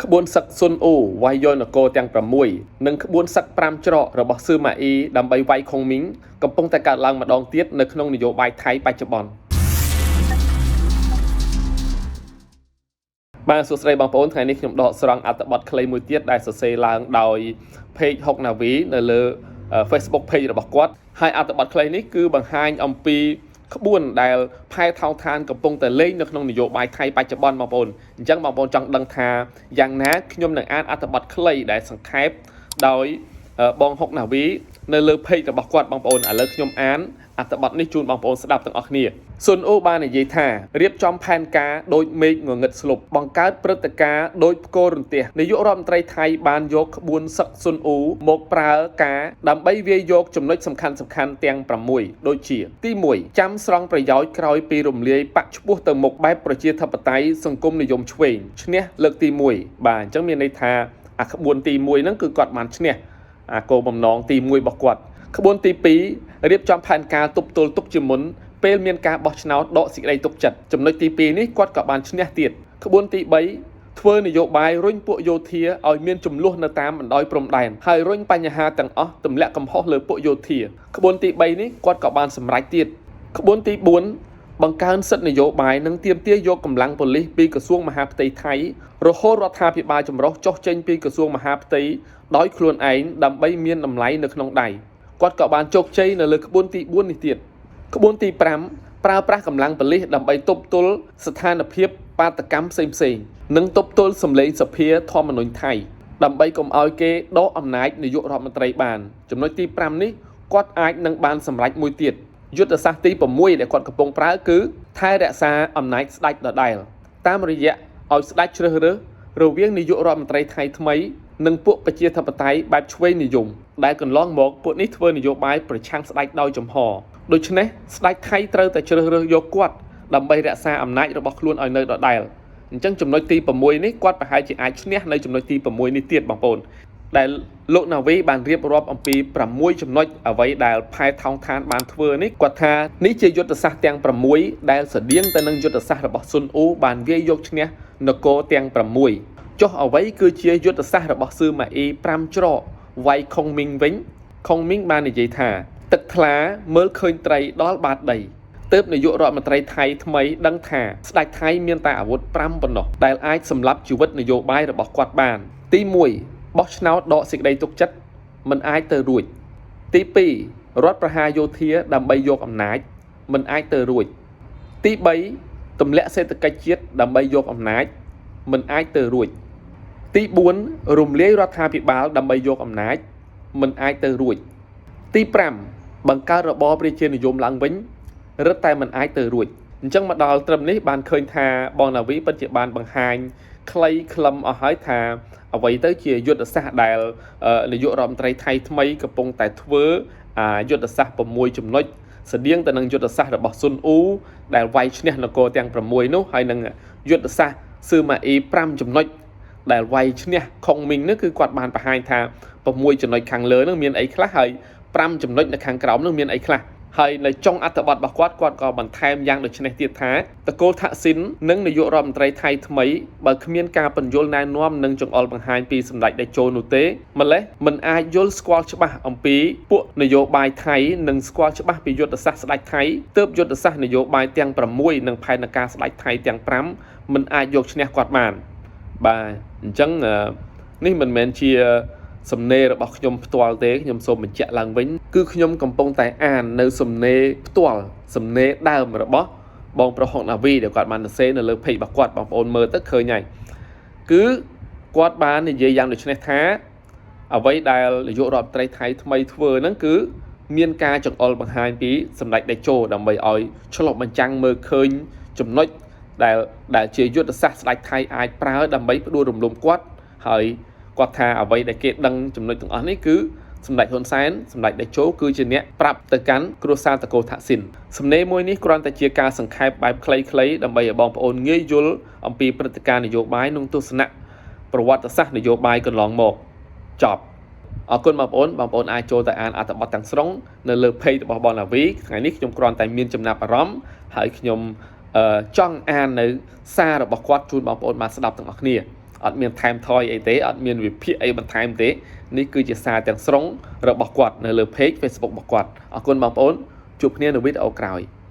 ក្បួនសឹកស៊ុនអ៊ូវាយយកនគរទាំង6និងក្បួនសឹក5ច្រករបស់សឺម៉ាអ៊ីដើម្បីវាយខុងមីងកំពុងតែកើតឡើងម្ដងទៀតនៅក្នុងនយោបាយថៃបច្ចុប្បន្នបាទសួស្តីបងប្អូនថ្ងៃនេះខ្ញុំដកស្រង់អត្ថបទខ្លីមួយទៀតដែលសរសេរឡើងដោយ page ហុកណាវីនៅលើ Facebook page របស់គាត់ហើយអត្ថបទខ្លីនេះគឺបង្ហាញអំពីក្បួនដែលផែថោងឋានកំពុងតែលេងនៅក្នុងនយោបាយថៃបច្ចុប្បន្នបងប្អូនអញ្ចឹងបងប្អូនចង់ដឹងថាយ៉ាងណាខ្ញុំនឹងអានអត្ថបទខ្លីដែលសង្ខេបដោយបងហុកណាវីនៅលើ page របស់គាត់បងប្អូនឥឡូវខ្ញុំអានអត្ថបទនេះជូនបងប្អូនស្ដាប់ទាំងអស់គ្នាស៊ុនអ៊ូបាននិយាយថារៀបចំផែនការដោយមេឃងងឹតស្លុបបង្កើតព្រឹត្តិការណ៍ដោយផ្គររន្ទះនាយករដ្ឋមន្ត្រីថៃបានយកក្បួនសឹកស៊ុនអ៊ូមកប្រើការដើម្បីវាយយកចំណុចសំខាន់សំខាន់ទាំង6ដូចជាទី1ចាំស្រង់ប្រយោជន៍ក្រោយពីរំលាយបកឆ្ពោះទៅមុខបែបប្រជាធិបតេយ្យសង្គមនិយមឆ្វេងឈ្នះលើកទី1បាទអញ្ចឹងមានន័យថាអាក្បួនទី1ហ្នឹងគឺគាត់បានឈ្នះអាគោលបំណងទី1របស់គាត់ក្បួនទី2រៀបចំផែនការទប់ទល់ទុកជាមុនពេលមានការបោះឆ្នោតដកសេចក្តីទុកចិត្តចំណុចទី2នេះគាត់ក៏បានឈ្នះទៀតក្បួនទី3ធ្វើនយោបាយរុញពួកយោធាឲ្យមានចំនួននៅតាមបណ្ដោយព្រំដែនហើយរុញបញ្ហាទាំងអស់ទម្លាក់កំហុសលើពួកយោធាក្បួនទី3នេះគាត់ក៏បានសម្រេចទៀតក្បួនទី4បង្កើនសិទ្ធិនយោបាយនិងទាមទារយកកម្លាំងប៉ូលីសពីក្រសួងមហាផ្ទៃថៃរហូតរដ្ឋាភិបាលចម្រុះចុះចេញពីក្រសួងមហាផ្ទៃដោយខ្លួនឯងដើម្បីមានតម្លៃនៅក្នុងដៃគាត់ក៏បានជោគជ័យនៅលើក្បួនទី4នេះទៀតក្បួនទី5ប្រើប្រាស់កម្លាំងប៉ូលីសដើម្បីទប់ទល់ស្ថានភាពបាតកម្មផ្សេងៗនិងទប់ទល់សម្លេងសភាធម្មនុញ្ញថៃដើម្បីកុំឲ្យគេដកអំណាចនាយករដ្ឋមន្ត្រីបានចំណុចទី5នេះគាត់អាចនឹងបានសម្រេចមួយទៀតយុទ្ធសាស្ត្រទី6ដែលគាត់កំពុងប្រើគឺថែរក្សាអំណាចស្ដេចដដែលតាមរយៈឲ្យស្ដេចជ្រើសរើសរវាងនាយករដ្ឋមន្ត្រីថៃថ្មីនិងពួកប្រជាធិបតេយ្យបែបឆ្វេងនិយមដែលកន្លងមកពួកនេះធ្វើនយោបាយប្រឆាំងស្ដេចដោយចំហដូច្នេះស្ដេចថៃត្រូវតែជ្រើសរើសយកគាត់ដើម្បីរក្សាអំណាចរបស់ខ្លួនឲ្យនៅដដែលអញ្ចឹងចំណុចទី6នេះគាត់ប្រហែលជាអាចឈ្នះនៅចំណុចទី6នេះទៀតបងប្អូនដែលលោកណាវីបានរៀបរាប់អំពី6ចំណុចអ្វីដែលផែថោងឋានបានធ្វើនេះគាត់ថានេះជាយុទ្ធសាស្ត្រទាំង6ដែលស្រដៀងទៅនឹងយុទ្ធសាស្ត្ររបស់ស៊ុនអ៊ូបានវាយយកឈ្នះនគរទាំង6ចុះអ្វីគឺជាយុទ្ធសាស្ត្ររបស់សឺម៉ាអ៊ី5ច្រកវាយខុងមីងវិញខុងមីងបាននិយាយថាទឹកថ្លាមើលឃើញត្រីដល់បាតដីទើបនាយករដ្ឋមន្ត្រីថៃថ្មីដឹងថាស្ដេចថៃមានតែអាវុធ5ប៉ុណ្ណោះដែលអាចសម្លាប់ជីវិតនយោបាយរបស់គាត់បានទី1បោះឆ្នោតដកសេចក្តីទុកចិត្តមិនអាចទៅរួចទី2រដ្ឋប្រហារយោធាដើម្បីយកអំណាចមិនអាចទៅរួចទី3ទម្លាក់សេដ្ឋកិច្ចជាតិដើម្បីយកអំណាចមិនអាចទៅរួចទី4រំលាយរដ្ឋាភិបាលដើម្បីយកអំណាចមិនអាចទៅរួចទី5បង្កើតរបបរាជានិយមឡើងវិញរឹតតែមិនអាចទៅរួចអញ្ចឹងមកដល់ត្រឹមនេះបានឃើញថាបងណាវីពិតជាបានបង្ហាញខ្លីខ្លឹមអស់ហើយថាអ្វីទៅជាយុទ្ធសាស្ត្រដែលនាយករដ្ឋមន្ត្រីថៃថ្មីកំពុងតែធ្វើយុទ្ធសាស្ត្រ6ចំណុចស្តៀងទៅនឹងយុទ្ធសាស្ត្ររបស់ស៊ុនអ៊ូដែលវាយឈ្នះនគរទាំង6នោះហើយនឹងយុទ្ធសាស្ត្រសឺម៉ាអ៊ី5ចំណុចដែលវាយឈ្នះខុងមីងនោះគឺគាត់បានបង្ហាញថា6ចំណុចខាងលើនោះមានអីខ្លះហើយ5ចំណុចនៅខាងក្រោមនោះមានអីខ្លះហើយនៅចុងអត្ថបទរបស់គាត់គាត់ក៏បន្ថែមយ៉ាងដូចនេះទៀតថាតកូលថាក់ស៊ីននិងនាយករដ្ឋមន្ត្រីថៃថ្មីបើគ្មានការបញ្យល់ណែនាំនិងចង្អុលបង្ហាញពីសម្ដេចតេជោនោះទេម្ល៉េះមិនអាចយល់ស្គាល់ច្បាស់អំពីពួកនយោបាយថៃនិងស្គាល់ច្បាស់ពីយុទ្ធសាស្ត្រស្ដេចថៃទើបយុទ្ធសាស្ត្រនយោបាយទាំង6និងផែនការស្ដេចថៃទាំង5មិនអាចយកឈ្នះគាត់បានបាទអញ្ចឹងនេះមិនមែនជាសំណេររបស់ខ្ញុំផ្ទាល់ទេខ្ញុំសូមបញ្ជាក់ឡើងវិញគឺខ្ញុំកំពុងតែអាននៅសំណេរផ្ទាល់សំណេរដើមរបស់បងប្រុសហុកណាវីដែលគាត់បានសរសេរនៅលើ page របស់គាត់បងប្អូនមើលទៅឃើញហើយគឺគាត់បាននិយាយយ៉ាងដូចនេះថាអ្វីដែលនាយករដ្ឋមន្ត្រីថៃថ្មីធ្វើហ្នឹងគឺមានការចង្អុលបង្ហាញពីសម្ដេចតេជោដើម្បីឲ្យឆ្លុះបញ្ចាំងមើលឃើញចំណុចដែលជាយុទ្ធសាស្ត្រស្ដេចថៃអាចប្រើដើម្បីផ្ដួលរំលំគាត់ហើយគាត់ថាអ្វីដែលគេដឹងចំណុចទាំងអស់នេះគឺសម្ដេចហ៊ុនសែនសម្ដេចតេជោគឺជាអ្នកប្រាប់ទៅកាន់គ្រួសារតកូលថាក់ស៊ីនសំណេរមួយនេះគ្រាន់តែជាការសង្ខេបបែបខ្លីៗដើម្បីឲ្យបងប្អូនងាយយល់អំពីព្រឹត្តិការណ៍នយោបាយនិងទស្សនៈប្រវត្តិសាស្ត្រនយោបាយកន្លងមកចប់អរគុណបងប្អូនបងប្អូនអាចចូលទៅអានអត្ថបទទាំងស្រុងនៅលើ page របស់បងណាវីថ្ងៃនេះខ្ញុំគ្រាន់តែមានចំណាប់អារម្មណ៍ហើយខ្ញុំចង់អាននៅសាររបស់គាត់ជូនបងប្អូនបានស្ដាប់ទាំងអស់គ្នា អត់មានថែមថយអីទេអត់មានវិភាគអីបន្ថែមទេនេះគឺជាសារទាំងស្រុងរបស់គាត់នៅលើ page Facebook របស់គាត់អរគុណបងប្អូនជួបគ្នានៅវីដេអូក្រោយ។